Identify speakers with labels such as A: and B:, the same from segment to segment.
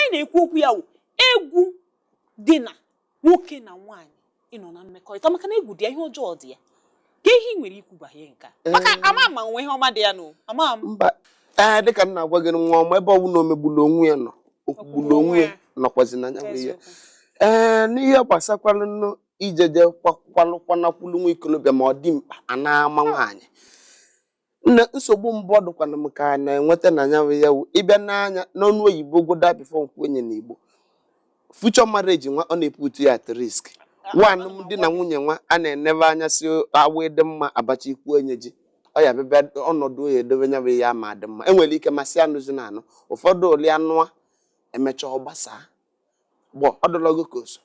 A: Ihe anyị na-ekwu okwu ya wụ egwu dị na nwoke na nwaanyị ịnọ na mmekọrịta, maka na egwu dị ya, ihe ọjọọ dị ya. Ka ihe ị nwere ikwu banyere nke a, maka ama ma onwe ihe ọma dị ya nụ, ama m.
B: Mba, ee, dịka m na-agwa gị, nwa ọma, ebe ọbụla omegbulu onwe ya nọ, okwugbulu onwe ya nọkwazi na ya bụ ihe. Ee, n'ihe gbasakwalụ nnu ijeje kwalụkwanakwulu nwa ikolobịa ma ọ dị mkpa a na-ama nwaanyị nne, nsogbu mbụ ọ dịkwana m ka a na-enweta na ya bụ ya wụ ịbịa n'anya n'ọnụ oyibo goda before nkwenye na Igbo future marriage nwa, ọ na-eput ya at risk. One, di na nwunye nwa a na-enebe anya si awa dị mma abacha ikwu enye ji ọ ya bịa ọnọdụ oyi edobe nya bụ ya ma dị mma, enwere ike masị anụzi na anụ ụfọdụ oli anụa emechaa ọ gbasaa gbọ ọdụlọgo ka oso.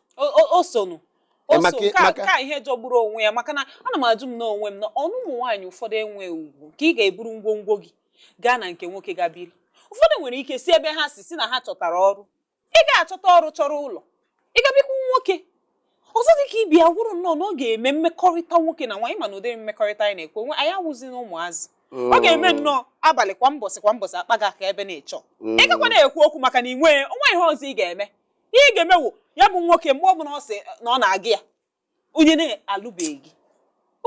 A: O sonu o so nke a nke a ihe jọgburu onwe ya, maka na ana m ajụ m n'onwe m na ọnụ ụmụ nwaanyị ụfọdụ enwe ugwu nke ị ga-eburu ngwongwo gị gaa na nke nwoke ga biri. Ụfọdụ nwere ike si ebe ha si si na ha chọtara ọrụ, ị ga-achọta ọrụ, chọrọ ụlọ, ị ga-abịakwu nwoke ọzọ. Dị ka ibi ya gwụrụ nnọọ na ọ ga-eme mmekọrịta nwoke na nwaanyị, mana ụdịrị mmekọrịta anyị na-ekwe nwe anyị awụzi na ụmụazị, ọ ga-eme nnọọ abalị kwa mbọsị kwa mbọsị akpa gị aka ebe na-echọ. Ị gakwa na-ekwu okwu maka na ị nwee onwe ihe ọzọ ị ga-eme. Ihe ị ga-eme wụ ya bụ nwoke, mgbe ọbụla ọ sị na ọ na-aga ya, onye na-alụbeghị gị,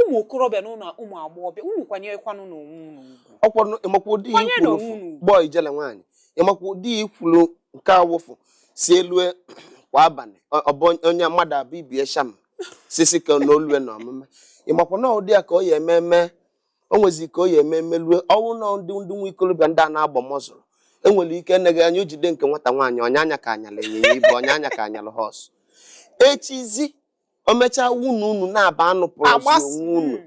A: ụmụ okorobịa na ụmụ ụmụ agbọghọbịa, unu kwanyekwanụ n'onwe unu ugwu.
B: Ọkwanụ ịmakwa ụdị
A: Kwanye
B: ikwulu
A: n'onwe unu ugwu.
B: Gbọọ ijele nwaanyị, ịmakwa ụdị ikwulu nke awụfụ si elue kwa abalị, ọ bụ onye mmadụ abụ ibie sham sisi ka na olue na ọmụme. Ịmakwa na ụdị ya ka ọ ya eme eme, o nwezi ka ọ ya eme emelue ọnwụ na ndị nwa ikolobịa ndị a na-agba mọzụrụ enwere ike eneghị anya o jide nke nwata nwaanyị, ọnya anya ka anyala ịnyịnya ibu, ọnya anya ka anyala horse. Echizi o mechaa unu unu na-aba anụpụrụ
A: Agbas
B: onwe unu,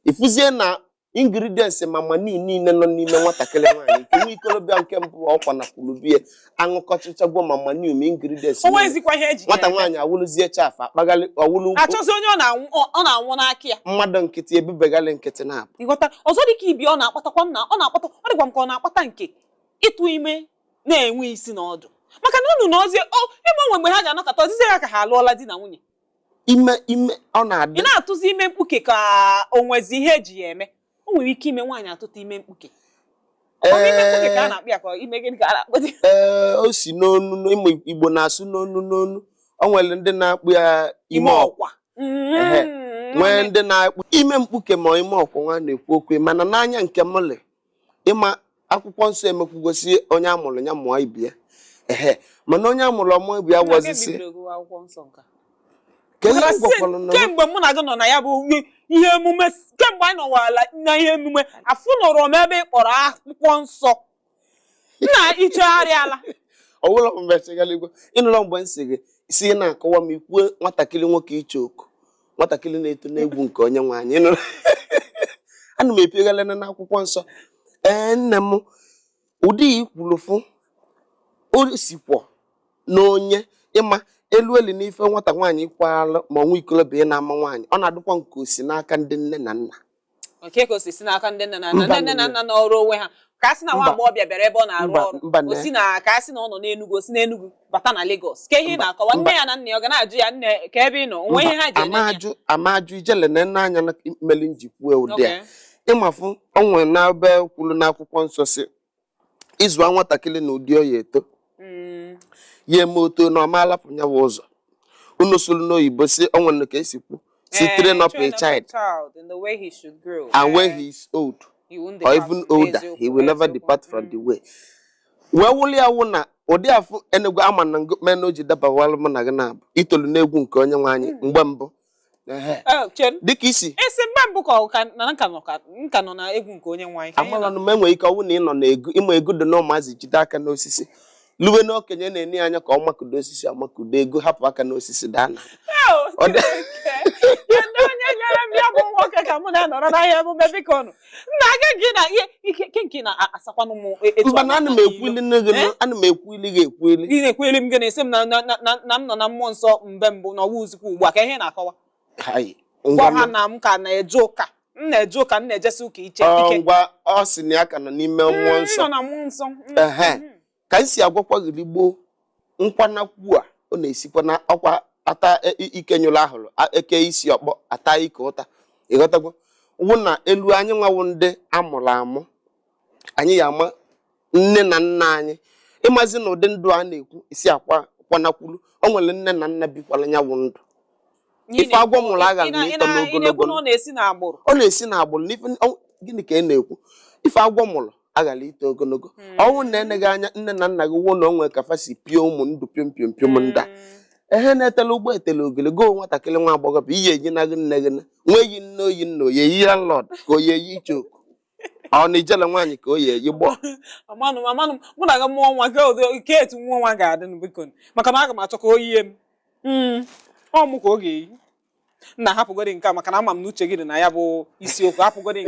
B: ifuzie na ingredients ma mani niile nọ n'ime nwatakịrị nwaanyị nke nwa ikolobịa nke mbụ ọkwa na kwulubie aṅụkọchichagwo ma mani ma ingredients
A: O
B: niile.
A: nwezikwa ihe eji ya
B: Nwata
A: eme.
B: nwaanyị awụlụzie chaf akpaghalị ọwụlụ
A: Achọzi onye ọ na-anwụ, ọ na-anwụ n'aka ya.
B: Mmadụ nkịtị ebubeghalị nkịtị na-abụ.
A: Ịghọta? Ọzọ dị ka ibi, ọ na-akpatakwa nna, ọ na-akpata, ọ dịkwa m ka ọ na-akpata nke ịtụ ime na-enwe isi na ọdụ, maka na unu na ozie o ime onwe mgbe ha ji anọkọta ozizi ya ka ha alụọla di na nwunye.
B: Ime ọ
A: Ị
B: na-adị
A: na-atụzi ime mkpuke ka o nwezi ihe eji ya eme. O nwere ike ime nwaanyị atụta ime mkpuke. Ọ bụ ime mkpuke ka a na-akpụ ya, ka ime gịnị ka a na-akpụ ya?
B: Ee, o si n'onu ịmụ Igbo na-asụ n'onu n'onu. O nwere ndị na-akpụ ya ime ọkwa. Ehe. Nwee ndị na-akpụ ime mkpuke ma ime ọkwa nwa na-ekwu okwu, mana n'anya nke m le ịma akwụkwọ nsọ emekwugosi onye amụrụ ya mụọ ibie. Ehe, mana onye amụrụ ọmụ ibi ya wọzisi ka ihe m gwakwalụ na
A: Kemgbe mụ na gị nọ na ya bụ ihe emume, kemgbe anyị nọwala na ihe emume, afụnụrụ m ebe ị kpọrọ akwụkwọ nsọ nna ichegharịala.
B: Ọwụlọ mgbe chegharịgwo ịnụlọ mgbe m si gị si ị na-akọwa m ikwue nwatakịrị nwoke iche oku nwatakịrị na-eto n'egwu nke onye nwe anyị, ịnụrụ ana m epieghalena n'akwụkwọ nsọ. Ee, nne m, ụdị ikwulụfụ o sikwọ n'onye ịma elu elu n'ife nwata nwaanyị kwalụ ma ọnwa ikolobịa ị na-ama nwaanyị, ọ na-adịkwa nke o si n'aka ndị nne na nna.
A: Nke ka o si si n'aka ndị nne na nna?
B: Mba,
A: Ndị nne na nna n'ọrụ onwe ha, ka a sị na nwa
B: Mba.
A: agbọghọbịa bịara ebe ọ na-arụ
B: Mba,
A: ọrụ,
B: mba,
A: o
B: nne.
A: si na ka a sị na ọ nọ n'Enugu, o si n'Enugu bata na Lagos, ka ihe ị
B: Mba,
A: na-akọwa, nne
B: mba.
A: ya na nna ya ọ ga na-ajụ ya, "Nne, ka ebe ị nọ?" Onwe ihe ha ji enye ya?
B: Amajụ amajụ ijele na nne anya na mmeli njikwue ụdị a. Ịmafụ onwe n'ebe kwuru n'akwụkwọ nsọ si ịzụa nwatakịrị na ụdị ọ ya eto ya eme oto na ọma alapụ ya bụ ụzọ. Unu sụrụ n'oyibo si onwere ka esi kwu si train up a child
A: in the way he should grow,
B: and when he is old
A: he won't
B: or
A: depart
B: even older, he will never
A: eziokwu.
B: depart from the way. Wee wụli ya wụ na ụdị afụ enegwu ama na mena o ji dabawalụ mụ na gị na-abụ itolu n'egwu nke onye nwe anyị mgbe mbụ. Ehe.
A: Oh, chere.
B: Dịka isi
A: Esi mgbe mbụ ka ọ ka na nka nọ ka nka nọ na egwu nke onye nwe anyị ka ihe
B: Amalọnụ m, enwere ike ọwụ na ị nọ na egu ịma egu dị na ụmụazị jide aka n'osisi luwe na okenye na-enye anya ka ọ makudo osisi amakudo ego, hapụ aka n'osisi daa na
A: Oh,
B: Ọ dị-
A: Chineke. Kedu onye nyere m ya bụ nwoke ka mụ na-anọrọ n'ahịa emume? Biko nụ, nna gị gị na ihe ike ke nke na-asakwanụ m etu
B: Mba, na ana m ekwuli nne gị.
A: Eh?
B: Ana m ekwuli gị ekwuli.
A: Ị na-ekweli m gị na-esi m na m nọ na mmụọ nsọ mgbe mbụ na ọwa uzikwa ugbu a, ka ihe na-akọwa.
B: Hai,
A: Gwa
B: ngwa.
A: ha na m ka na-eje ụka, m na-eje ụka, m na-ejesi ụka iche
B: Ọ,
A: ike.
B: Ngwa, ọ sị na ya ka nọ n'ime mmụọ
A: M
B: nsọ.
A: nọ na mmụọ nsọ.
B: Ehe. Ka m si agwakwa gị gboo nkwanakwu a, ọ na-esikwa na ọkwa ata ike nyụrụ ahụrụ eke isi ọkpọ ata ike ụta, ịghọtagwo? Wụ na elu anyị nwawo ndị amụrụ amụ, anyị ya ama nne na nna anyị. Ịmazi na ụdị ndụ a na-ekwu isi akwa kwanakwulu, o nwere nne na nna bikwala ya wụ ndụ. Ife agwọ mụrụ agha na ịtọ
A: Ị na-ekwu
B: n'ogologo.
A: na ọ na-esi n'agbụrụ.
B: Ọ na-esi n'agbụrụ n'ife gịnị ka ị na-ekwu? Ife agwọ mụrụ aghara ito ogologo. Ọnwụ na eneghị anya nne na nna gị wuo na onwe ka fa si pịa ụmụ ndụ pịom pịom pịom ndị a. Ehe, na-etela ụgbọ etele ogologo. Nwatakịrị nwa agbọghọbịa iyi ejinaghị nne gị nwa eyi nne oyi nna oyi eyi landlord ka oyi eyi ichoku ọ na ijele nwaanyị ka oyi eyi gbọ.
A: Amanụ m, amanụ m, mụ na gị mụọ nwa ke ụdị ke etu nwa nwa ga-adị nụ, biko, maka na aga m achọ ka o yie m. Ọ mụ ka ọ ga-eyi. Nna, hapụgodi nke a, maka na ama m na uche gị dị na ya bụ isiokwu. Hapụgodi.